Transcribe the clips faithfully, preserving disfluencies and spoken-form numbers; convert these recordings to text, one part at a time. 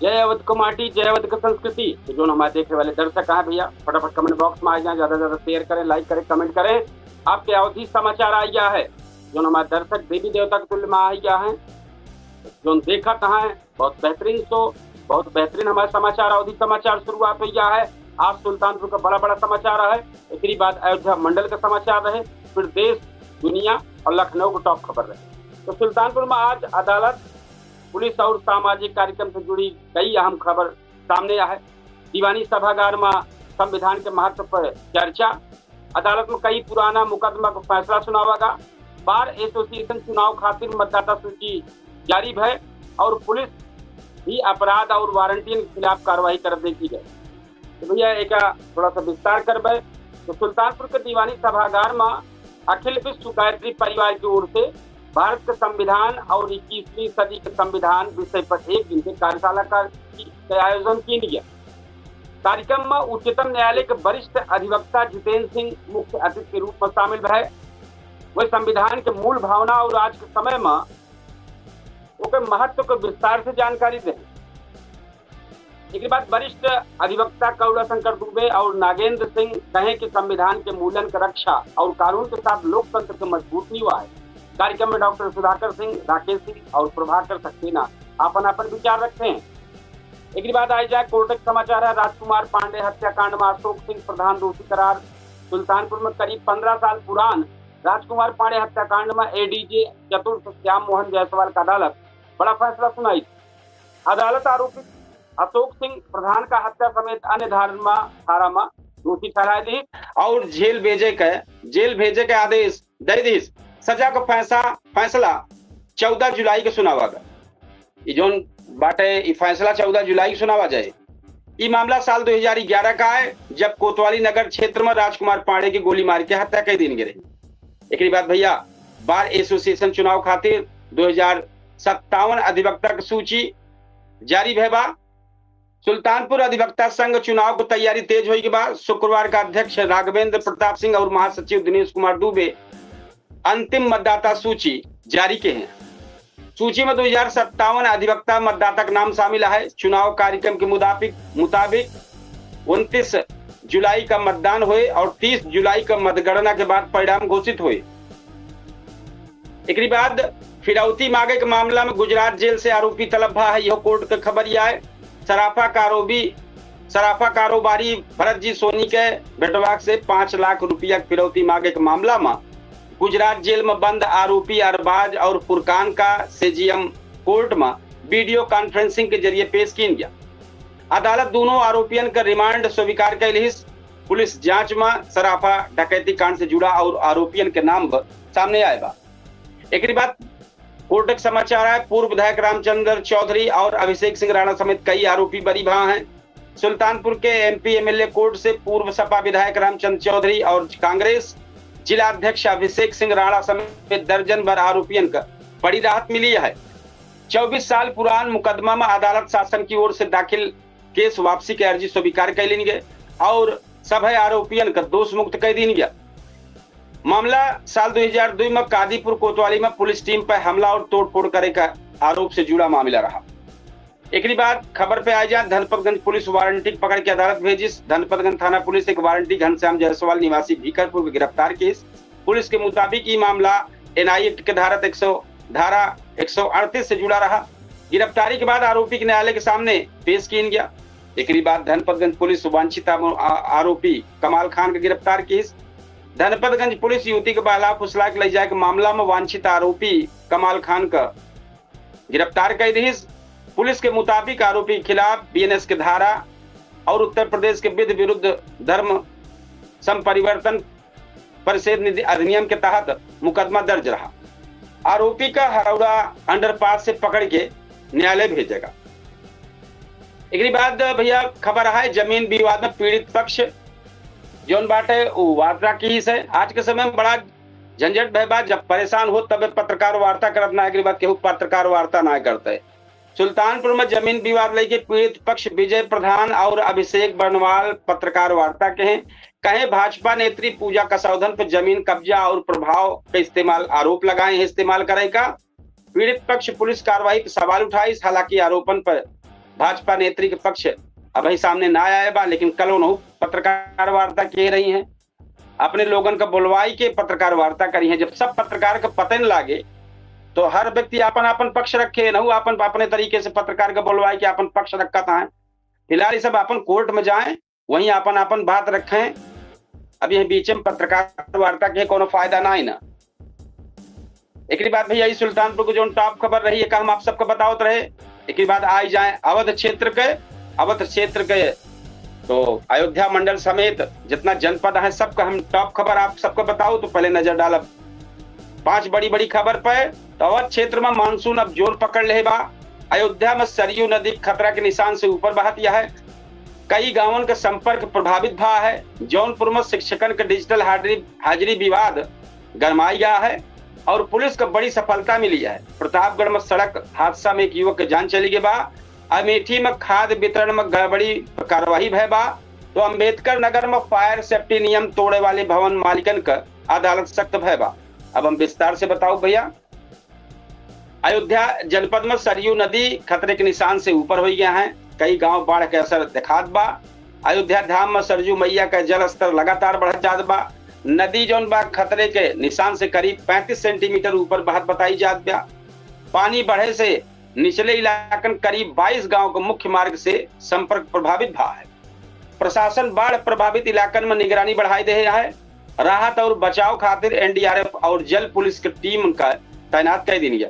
जय अवध को माटी, जय अवध को संस्कृति। तो जौन हमारे देखे वाले दर्शक हैं भैया, फटाफट comment box में आ जाएं, ज्यादा से ज्यादा share करें, like करें, comment करें। आपके अवधी समाचार आ गया है, जौन हमारे दर्शक देवी देवता के तुल्य में आ गया है, जौन देखत हैं, बहुत बेहतरीन show, बहुत बेहतरीन हमारे समाचार, अवधी समाचार शुरुआत हो गया है। आज सुल्तानपुर का बड़ा बड़ा समाचार है, एकरी बाद अयोध्या मंडल का समाचार रहे, फिर देश, दुनिया और लखनऊ का top खबर रहे। तो सुल्तानपुर में आज अदालत, पुलिस और सामाजिक कार्यक्रम से जुड़ी कई अहम खबर सामने आए। दीवानी सभागार में संविधान के महत्व पर चर्चा, अदालत में कई पुराना मुकदमा को फैसला सुनावा गा, बार एसोसिएशन चुनाव खातिर मतदाता सूची जारी भय और पुलिस भी अपराध और वारंटियन के खिलाफ कार्रवाई कर देखी गई। तो भैया, एका थोड़ा सा विस्तार करबे तो सुल्तानपुर के दीवानी सभागार में अखिल विश्व गायत्री परिवार की ओर से भारत के संविधान और इक्कीसवीं सदी के संविधान विषय पर एक दिन के कार्यशाला का, का आयोजन कीन गया। कार्यक्रम में उच्चतम न्यायालय के वरिष्ठ अधिवक्ता जितेंद्र सिंह मुख्य अतिथि के रूप में शामिल भए। वह संविधान के मूल भावना और आज के समय में ओकर महत्व के विस्तार से जानकारी दे। एक बाद वरिष्ठ अधिवक्ता करुणा शंकर दुबे और नागेंद्र सिंह कहे कि संविधान के मूल्यन के रक्षा और कानून के साथ लोकतंत्र के मजबूत नींव है। कार्यक्रम में डॉक्टर सुधाकर सिंह, राकेश सिंह और प्रभाकर सक्सेना अपन अपन विचार रखे हैं। एक बाद आई जाए कोर्ट के समाचार है, राजकुमार पांडे हत्याकांड में अशोक सिंह प्रधान दोषी करार। सुल्तानपुर में करीब पन्द्रह साल पुरान राजकुमार पांडे हत्याकांड में एडीजे चतुर्थ श्याम मोहन जायसवाल का अदालत बड़ा फैसला सुनाई। अदालत आरोपी अशोक सिंह प्रधान का हत्या समेत अन्य धारन में, धारा में दोषी ठहराए दी और जेल भेजे के, जेल भेजे के आदेश दे दी। सजा का फैसा-, फैसला चौदह जुलाई के सुनावा गा। ई जौन बाटे, ई फैसला चौदह जुलाई के सुनावा जाए। ई मामला साल दो हज़ार ग्यारह का है, जब कोतवाली नगर क्षेत्र में राजकुमार पांडे की गोली मार के हत्या कर दीन गए रही। एकरी बाद भैया, बार एसोसिएशन चुनाव खातिर दो हज़ार सत्तावन अधिवक्ता की सूची जारी भय बा। सुल्तानपुर अधिवक्ता संघ चुनाव को तैयारी तेज होई के बाद शुक्रवार का अध्यक्ष राघवेंद्र प्रताप सिंह और महासचिव दिनेश कुमार दुबे अंतिम मतदाता सूची जारी के हैं। सूची में दो हज़ार सत्तावन अधिवक्ता मतदाता का नाम शामिल है। चुनाव कार्यक्रम के मुताबिक, मुताबिक उनतीस जुलाई का मतदान होए और तीस जुलाई का मतगणना के बाद परिणाम घोषित होए। एकरी बाद फिरौती मांगे के मामला में गुजरात जेल से आरोपी तलब भा है, यह कोर्ट के खबर यह है। सराफा कारोबी, सराफा कारोबारी भरत जी सोनी के बेटवा से पाँच लाख रुपया के फिरौती मांगे के मामला में गुजरात जेल में बंद आरोपी अरबाज और फुरकान का सीजेएम कोर्ट में वीडियो कॉन्फ्रेंसिंग के जरिए पेश कीन गया। अदालत दोनों आरोपियन का रिमांड स्वीकार कैलिस। पुलिस जांच में सराफा डकैती कांड से जुड़ा और आरोपियन के नाम ब-, सामने आए बा। एकरी बाद कोर्ट के समाचार है, पूर्व विधायक रामचंद्र चौधरी और अभिषेक सिंह राणा समेत कई आरोपी बरी भा हैं। सुल्तानपुर के एमपी एमएलए कोर्ट से पूर्व सपा विधायक रामचंद्र चौधरी और कांग्रेस जिला अध्यक्ष अभिषेक सिंह राणा समेत दर्जन भर आरोपियन का बड़ी राहत मिली है। चउबीस साल पुरान मुकदमा में अदालत शासन की ओर से दाखिल केस वापसी के अर्जी स्वीकार कर लीन गए और सभे आरोपियन का दोष मुक्त कर दीन गया। मामला साल दो हज़ार दो में कादीपुर कोतवाली में पुलिस टीम पर हमला और तोड़फोड़ करे का आरोप से जुड़ा मामला रहा। एकरी बाद खबर पे आ जाए, धनपतगंज पुलिस वारंटी पकड़ के अदालत भेजिस। धनपतगंज थाना पुलिस एक वारंटी घनश्याम जायसवाल निवासी भीकरपुर के गिरफ्तार किस। पुलिस के मुताबिक ई मामला एनआईए एक्ट के धारा एक सौ, धारा एक सौ अड़तीस से जुड़ा रहा। गिरफ्तारी के बाद आरोपी के न्यायालय के सामने पेश कीन गया। एकरी बाद धनपतगंज पुलिस वांछित आमो-, आ-, आरोपी कमाल खान के गिरफ्तार किस। धनपतगंज पुलिस युवती के बहला फुसला के ले जाए के मामला में वांछित आरोपी कमाल खान का गिरफ्तार कर दिस। पुलिस के मुताबिक आरोपी के खिलाफ बीएनएस के धारा और उत्तर प्रदेश के विधि विरुद्ध धर्म संपरिवर्तन परिषद निधि अधिनियम के तहत मुकदमा दर्ज रहा। आरोपी का हरौड़ा अंडरपास से पकड़ के न्यायालय भेजेगा। एकरी बाद भैया खबर है, जमीन विवाद में पीड़ित पक्ष जौन बाटे वो वार्ता किहिस है। आज के समय में बड़ा झंझट भय बा, जब परेशान हो तबे पत्रकार वार्ता करत ना, एकरी बाद केहू पत्रकार वार्ता ना करते। सुल्तानपुर में जमीन विवाद लेके पीड़ित पक्ष विजय प्रधान और अभिषेक बर्णवाल पत्रकार वार्ता के हैं। कहे भाजपा नेत्री पूजा कसौधन पर जमीन कब्जा और प्रभाव का इस्तेमाल, आरोप लगाए हैं इस्तेमाल करे का। पीड़ित पक्ष पुलिस कार्रवाई पर सवाल उठाइस, हालांकि आरोपन पर भाजपा नेत्री के पक्ष अबही सामने ना आए बा, लेकिन कल उनहू पत्रकार वार्ता किहे रही हैं, अपने लोगन का बुलवाई के पत्रकार वार्ता करी हैं। जब सब पत्रकार का पते न लागे तो हर व्यक्ति आपन आपन पक्ष रखे, नहू आपन अपने तरीके से पत्रकार का बुलवाई के आपन पक्ष रखत हैं। फिलहाल ये सब आपन कोर्ट में जाएं, वहीं आपन आपन बात रखें। अब यह बीच में पत्रकार वार्ता के कोनो फायदा ना है ना। एकरी बाद भैया, ई सुल्तानपुर के जौन टॉप खबर रही, एका हम आप सबके बतावत रहे। एकरी बाद आई जाए अवध क्षेत्र के, अवध क्षेत्र के तो अयोध्या मंडल समेत जितना जनपद है, सबका हम टॉप खबर आप सबको बताओ। तो पहले नजर डालब पांच बड़ी बड़ी खबर पे। तो अवध क्षेत्र में मानसून अब जोर पकड़ ले बा। अयोध्या में सरयू नदी खतरा के निशान से ऊपर बहत है। कई गांवन का संपर्क प्रभावित भा है। जौनपुर में शिक्षकन के डिजिटल हाजिरी, हाजिरी विवाद गरमाई गया है और पुलिस को बड़ी सफलता मिली है। प्रतापगढ़ में सड़क हादसा में एक युवक के जान चली गई बा। अमेठी में खाद वितरण में गड़बड़ी पर कार्रवाई भय बा। तो अंबेडकर नगर में फायर सेफ्टी नियम तोड़े वाले भवन मालिकन का अदालत सख्त भय बा। अब हम विस्तार से बताओ भैया। अयोध्या जनपद में सरयू नदी खतरे के निशान से ऊपर हो गया है। कई गांव बाढ़ के असर दिखात बा। अयोध्या धाम में सरयू मैया का जल स्तर लगातार बढ़त जात बा। नदी जौन बा खतरे के निशान से करीब पैंतीस सेंटीमीटर ऊपर बहत बताई जात बा। पानी बढ़े से निचले इलाकन करीब बाईस गांव के मुख्य मार्ग से संपर्क प्रभावित भा है। प्रशासन बाढ़ प्रभावित इलाकन में निगरानी बढ़ाई दे है। राहत और बचाव खातिर एनडीआरएफ और जल पुलिस के टीम का तैनात कर दी गया।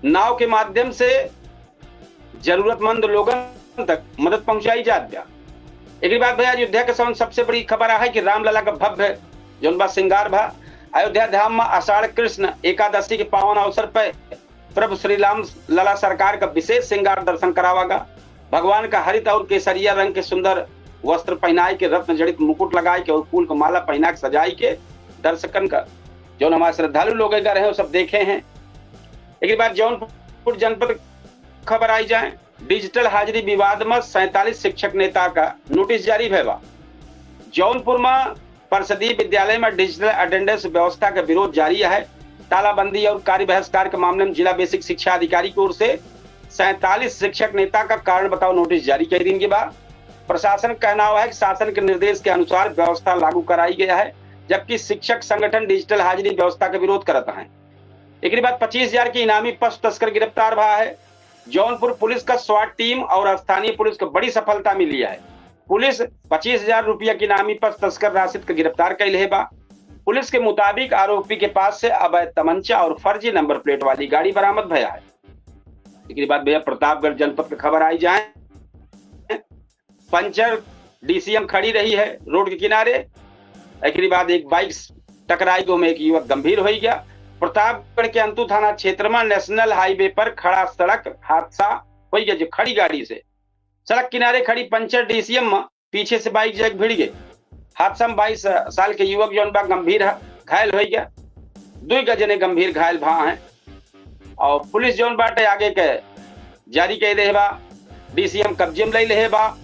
नाव के माध्यम से जरूरतमंद लोगन तक मदद पहुंचाई जात बा। एक बाद भैया, अयोध्या के संबंध सबसे बड़ी खबर है कि रामलला का भव्य जौन बा श्रृंगार भा। अयोध्या धाम में आषाढ़ कृष्ण एकादशी के पावन अवसर पर प्रभु श्री राम लला सरकार का विशेष श्रृंगार दर्शन करावा गा। भगवान का हरित और केसरिया रंग के सुंदर वस्त्र पहनाए के, रत्न जड़ित मुकुट लगाए के और फूल का माला पहना के सजाई के दर्शकन का, जौन हमारे श्रद्धालु लोग एकर हैं, वो सब देखे हैं। एक बाद जौनपुर जनपद खबर आई जाए, डिजिटल हाजिरी विवाद में सैंतालीस शिक्षक नेता का नोटिस जारी भय बा। जौनपुर में परिषदीय विद्यालय में डिजिटल अटेंडेंस व्यवस्था का विरोध जारी है। तालाबंदी और कार्य बहिष्कार के मामले में जिला बेसिक शिक्षा अधिकारी की ओर से सैंतालीस शिक्षक नेता का कारण बताओ नोटिस जारी कर दीन के बा। प्रशासन कहना हुआ है कि शासन के निर्देश के अनुसार व्यवस्था लागू कराई गया है, जबकि शिक्षक संगठन डिजिटल हाजिरी व्यवस्था का विरोध करता है। एक बाद पच्चीस हजार के इनामी पशु तस्कर गिरफ्तार भा है। जौनपुर पुलिस का स्वाट टीम और स्थानीय पुलिस को बड़ी सफलता मिली है। पुलिस पच्चीस हजार रुपया के इनामी पशु तस्कर राशिद के गिरफ्तार कैले है बा। पुलिस के मुताबिक आरोपी के पास से अवैध तमंचा और फर्जी नंबर प्लेट वाली गाड़ी बरामद भया है। एक बाद भैया, प्रतापगढ़ जनपद की खबर आई जाए, पंचर डीसीएम खड़ी रही है रोड के किनारे। एक बाद एक बाइक टकराई, दो में एक युवक गंभीर हो गया। प्रतापगढ़ के अंतू थाना क्षेत्र में नेशनल हाईवे पर खड़ा सड़क हादसा हो गया, जो खड़ी गाड़ी से सड़क किनारे खड़ी पंचर डीसीएम में पीछे से बाइक जाके भिड़ गए। हादसा में बाईस साल के युवक जौन बा गंभीर ह-, घायल हो गया। दुई का जने गंभीर घायल भा हैं और पुलिस जौन बाटे आगे के जारी कह दे बा, डीसीएम कब्जे में ले ले बा।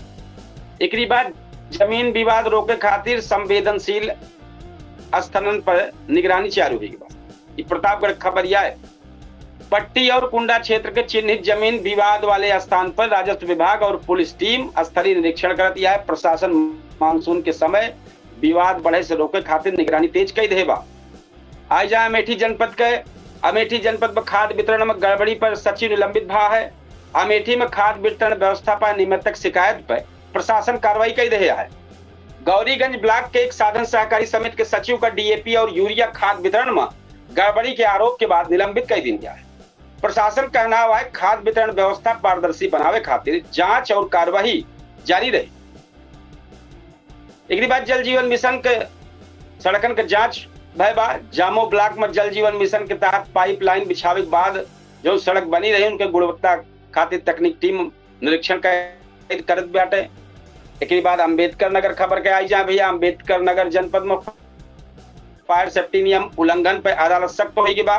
एकरी बाद जमीन विवाद रोके खातिर संवेदनशील स्थानन पर निगरानी चालू हुई बा। ई प्रतापगढ़ खबर यह है। पट्टी और कुंडा क्षेत्र के चिन्हित जमीन विवाद वाले स्थान पर राजस्व विभाग और पुलिस टीम स्थलीय निरीक्षण करत यह है। प्रशासन मानसून के समय विवाद बढ़े से रोके खातिर निगरानी तेज कई दे बा। आई जाए अमेठी जनपद के। अमेठी जनपद में खाद वितरण में गड़बड़ी पर सचिव निलंबित भा है। अमेठी में खाद वितरण व्यवस्था पर नियमित शिकायत पर प्रशासन कार्रवाई कई दे है। गौरीगंज ब्लॉक के एक साधन सहकारी समिति के सचिव का डीएपी और यूरिया खाद वितरण में गड़बड़ी के आरोप के बाद निलंबित कई दीन गया है। प्रशासन कहना हुआ है खाद वितरण व्यवस्था पारदर्शी बनावे खातिर जांच और कार्यवाही जारी रही। एकरी बाद जल जीवन मिशन के सड़कन के जांच भय बा। जामो ब्लॉक में जल जीवन मिशन के तहत पाइपलाइन बिछावे के बाद जो सड़क बनी रही, उनके गुणवत्ता खातिर तकनीक टीम निरीक्षण कर-, करत बाटे। एकरी बाद अंबेडकर नगर खबर के आई जाए भैया, अंबेडकर नगर जनपद में फायर सेफ्टी नियम उल्लंघन पर अदालत सख्त होई बा।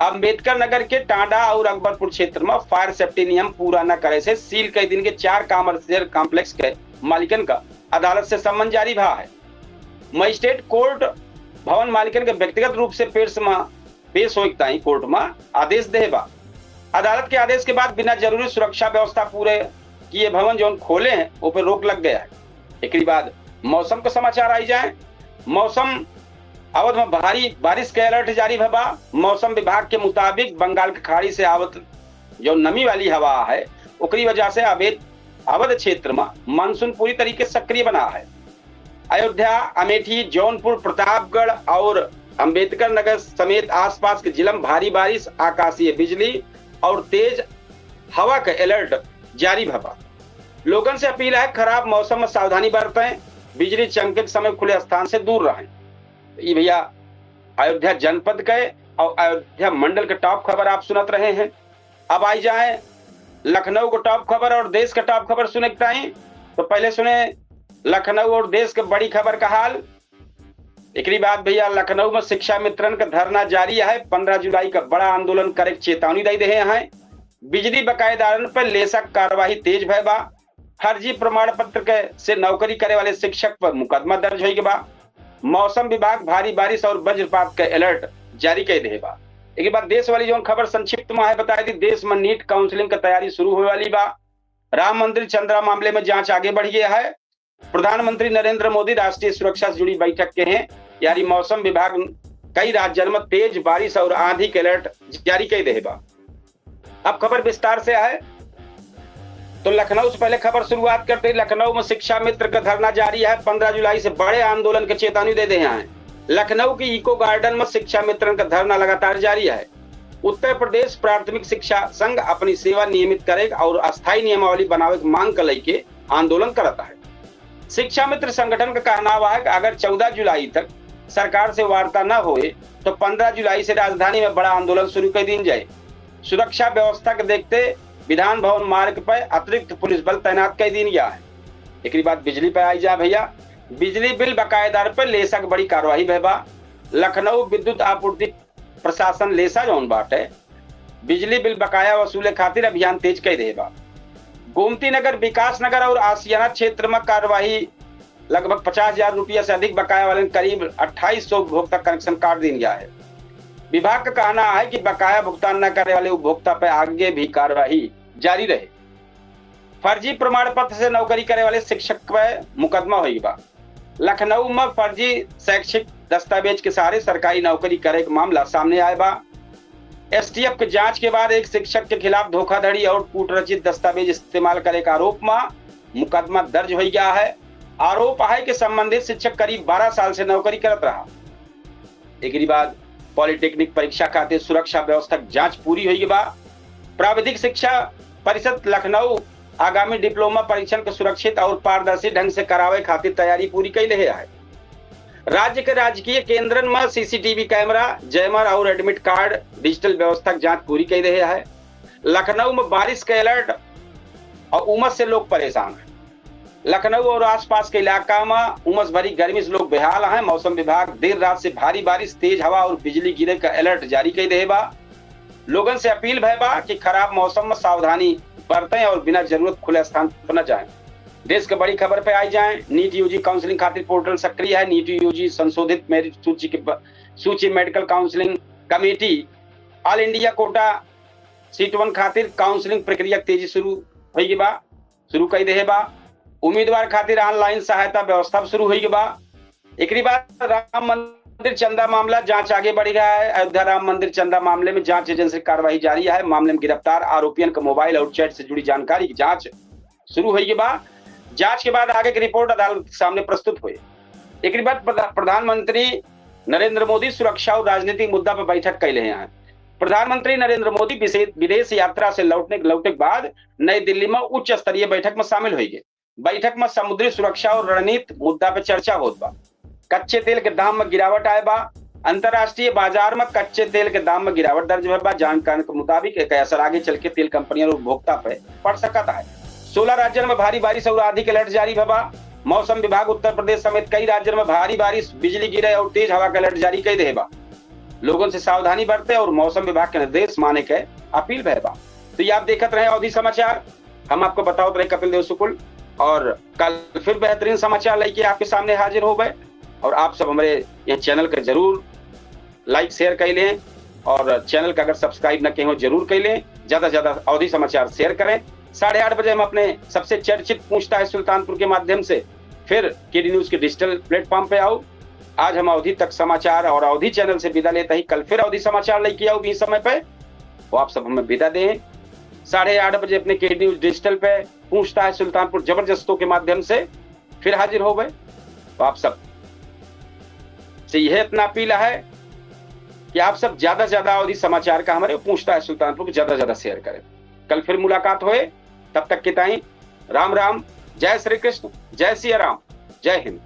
अंबेडकर नगर के टांडा और अकबरपुर क्षेत्र में फायर सेफ्टी नियम पूरा न करे से सील कई दिन के चार कमर्शियल कॉम्प्लेक्स के मालिकन का अदालत से समन जारी भा है। मजिस्ट्रेट कोर्ट भवन मालिकन के व्यक्तिगत रूप से पेश में, पेश होए के ताई कोर्ट में आदेश दे बा। अदालत के आदेश के बाद बिना जरूरी सुरक्षा व्यवस्था पूरे किए भवन जौन खोले हैं, ओ पे रोक लग गया है। एकरी बाद मौसम के समाचार आई जाए। मौसम, अवध में भारी बारिश के अलर्ट जारी भवा। मौसम विभाग के मुताबिक बंगाल के खाड़ी से आवत जो नमी वाली हवा है, ओकरी वजह से अवध, अवध क्षेत्र में मानसून पूरी तरीके से सक्रिय बना है। अयोध्या, अमेठी, जौनपुर, प्रतापगढ़ और अंबेडकर नगर समेत आसपास के जिला में भारी बारिश, आकाशीय बिजली और तेज हवा के अलर्ट जारी भवा। लोगन से अपील है, खराब मौसम में सावधानी बरतें, बिजली चमके के समय खुले स्थान से दूर रहें। ई भैया अयोध्या जनपद के और अयोध्या मंडल के टॉप खबर आप सुनत रहे हैं। अब आई जाए लखनऊ के टॉप खबर और देश के टॉप खबर सुने के टाइम, तो पहले सुने लखनऊ और देश के बड़ी खबर का हाल। एकरी बाद भैया लखनऊ में शिक्षा मित्रन का धरना जारी है। पन्द्रह जुलाई का बड़ा आंदोलन करे के चेतावनी दे देहे हैं। बिजली बकायेदारन पर लेसा क कार्यवाही तेज भय बा। फर्जी प्रमाण पत्र के से नौकरी करे वाले शिक्षक पर मुकदमा दर्ज होई के बा। मौसम विभाग भारी बारिश और वज्रपात के अलर्ट जारी कर देहे बा। एक बार देश वाली जौन खबर संक्षिप्त में है, बता दी, देश में नीट काउंसलिंग की तैयारी शुरू होए वाली बा। राम मंदिर चंदा मामले में जांच आगे बढ़ गया है। प्रधानमंत्री नरेंद्र मोदी राष्ट्रीय सुरक्षा से जुड़ी बैठक के हैं। यारी मौसम विभाग कई राज्यन में तेज बारिश और आंधी के अलर्ट जारी कर देहे बा। अब खबर विस्तार से है, तो लखनऊ से पहले खबर शुरुआत करते हैं। लखनऊ में शिक्षा मित्र का धरना जारी है। पन्द्रह जुलाई से बड़े आंदोलन के चेतावनी दे देहे हैं। लखनऊ की इको गार्डन में शिक्षा मित्रन का धरना लगातार जारी है। उत्तर प्रदेश प्राथमिक शिक्षा संघ अपनी सेवा नियमित करे और अस्थायी नियमावली बनावे की मांग का लेके आंदोलन करता है। शिक्षा मित्र संगठन का कहना हुआ है कि अगर चौदह जुलाई तक सरकार से वार्ता न होए, तो पन्द्रह जुलाई से राजधानी में बड़ा आंदोलन शुरू कर दीन जाए। सुरक्षा व्यवस्था के देखते विधान भवन मार्ग पर अतिरिक्त पुलिस बल तैनात कर दीन गया है। एकरी बाद बिजली पर आई जा भैया, बिजली बिल बकायेदार पर लेसा क बड़ी कार्यवाही भय बा। लखनऊ विद्युत आपूर्ति प्रशासन लेसा जौन बाटे, बिजली बिल बकाया वसूले खातिर अभियान तेज कर देहे बा। गोमती नगर, विकास नगर और आशियाना क्षेत्र में कार्यवाही, लगभग पचास हजार रुपया से अधिक बकाया वाले करीब अट्ठाईस सौ उपभोक्ता कनेक्शन काट दीन गया है। विभाग का कहना है कि बकाया भुगतान न करे वाले उपभोक्ता पर आगे भी कार्यवाही जारी रहे। फर्जी प्रमाण पत्र से नौकरी करे वाले शिक्षक पर मुकदमा होई बा। लखनऊ में फर्जी शैक्षिक दस्तावेज के सहारे सरकारी नौकरी करे के मामला सामने आए बा। एसटीएफ के जांच के बाद एक शिक्षक के खिलाफ धोखाधड़ी और कूटरचित दस्तावेज इस्तेमाल करे के आरोप में मुकदमा दर्ज हो गया है। आरोप है कि संबंधित शिक्षक करीब बारह साल से नौकरी करत रहा। एकरी बाद पॉलिटेक्निक परीक्षा खातिर सुरक्षा व्यवस्था के जांच पूरी होई बा। प्राविधिक शिक्षा परिषद लखनऊ आगामी डिप्लोमा परीक्षण के सुरक्षित और पारदर्शी ढंग से करावे खातिर तैयारी पूरी कैले है। राज्य के राजकीय केंद्रन में सीसीटीवी कैमरा, जैमर और एडमिट कार्ड डिजिटल व्यवस्था के जांच पूरी कैले है। लखनऊ में बारिश के अलर्ट और उमस से लोग परेशान हैं। लखनऊ और आसपास के इलाका में उमस भरी गर्मी से लोग बेहाल हैं। मौसम विभाग देर रात से भारी बारिश, तेज हवा और बिजली गिरे का अलर्ट जारी कर देहे बा। लोगन से अपील भय बा कि खराब मौसम में सावधानी बरतें और बिना जरूरत खुले स्थान पर न जाएं। देश के बड़ी खबर पे आई जाएं। नीट यूजी काउंसलिंग खातिर पोर्टल सक्रिय है। नीट यूजी संशोधित मेरिट सूची के ब-, सूची मेडिकल काउंसलिंग कमेटी ऑल इंडिया कोटा सीट वन खातिर काउंसलिंग प्रक्रिया तेजी शुरू होई बा, शुरू कर देहे बा। उम्मीदवार खातिर ऑनलाइन सहायता व्यवस्था शुरू होई बा। एकरी बाद राम मंदिर चंदा मामला जांच आगे बढ़ गया है। अयोध्या राम मंदिर चंदा मामले में जांच एजेंसी की कार्रवाई जारी है। मामले में गिरफ्तार आरोपियन के मोबाइल और चैट से जुड़ी जानकारी की जांच शुरू होई बा। जांच के बाद आगे की रिपोर्ट अदालत के सामने प्रस्तुत होई। एकरी बाद प्रधा-, प्रधानमंत्री नरेंद्र मोदी सुरक्षा और राजनीतिक मुद्दा पर बैठक कैले हैं। प्रधानमंत्री नरेंद्र मोदी विशे-, विदेश यात्रा से लौटने, लौटे के बाद नई दिल्ली में उच्च स्तरीय बैठक में शामिल होइगे। बैठक में समुद्री सुरक्षा और रणनीति मुद्दा पे चर्चा होत बा। कच्चे तेल के दाम में गिरावट आए बा। अंतर्राष्ट्रीय बाजार में कच्चे तेल के दाम में गिरावट दर्ज भइल बा। जानकार के मुताबिक एकर असर आगे चल के तेल कंपनियन और उपभोक्ता पे पड़ सकत है। सोलह राज्यन में भारी बारिश और आंधी के अलर्ट जारी भइल बा। मौसम विभाग उत्तर प्रदेश समेत कई राज्यन में भारी बारिश, बिजली गिरे और तेज हवा के अलर्ट जारी कर देहे बा। लोगन से सावधानी बरते और मौसम विभाग के निर्देश माने के अपील भइल बा। तो ये आप देखत रहे अवधी समाचार। हम आपको बतावत रहे कपिल देव शुक्ल, और कल फिर बेहतरीन समाचार लेके आपके सामने हाजिर होबे। और आप सब हमरे यह चैनल के जरूर लाइक शेयर कर लें, और चैनल का अगर सब्सक्राइब न किए हो जरूर कर लें, ज्यादा से ज्यादा अवधी समाचार शेयर करें। साढ़े आठ बजे हम अपने सबसे चर्चित पूछता है सुल्तानपुर के माध्यम से फिर केडी न्यूज के डिजिटल प्लेटफॉर्म पे आओ। आज हम अवधी तक समाचार और अवधी चैनल से विदा लेता ही, कल फिर अवधी समाचार लेके आओ भी समय पे। वो आप सब हमें विदा दें। साढ़े आठ बजे अपने केडी न्यूज डिजिटल पे पूछता है सुल्तानपुर जबरदस्तों के माध्यम से फिर हाजिर हो गए। तो आप सब से यह इतना अपील है कि आप सब ज्यादा से ज्यादा अवधी समाचार का हमारे पूछता है सुल्तानपुर को ज्यादा से ज्यादा शेयर करें। कल फिर मुलाकात होए, तब तक के ताई राम राम, जय श्री कृष्ण, जय सिया राम, जय हिंद।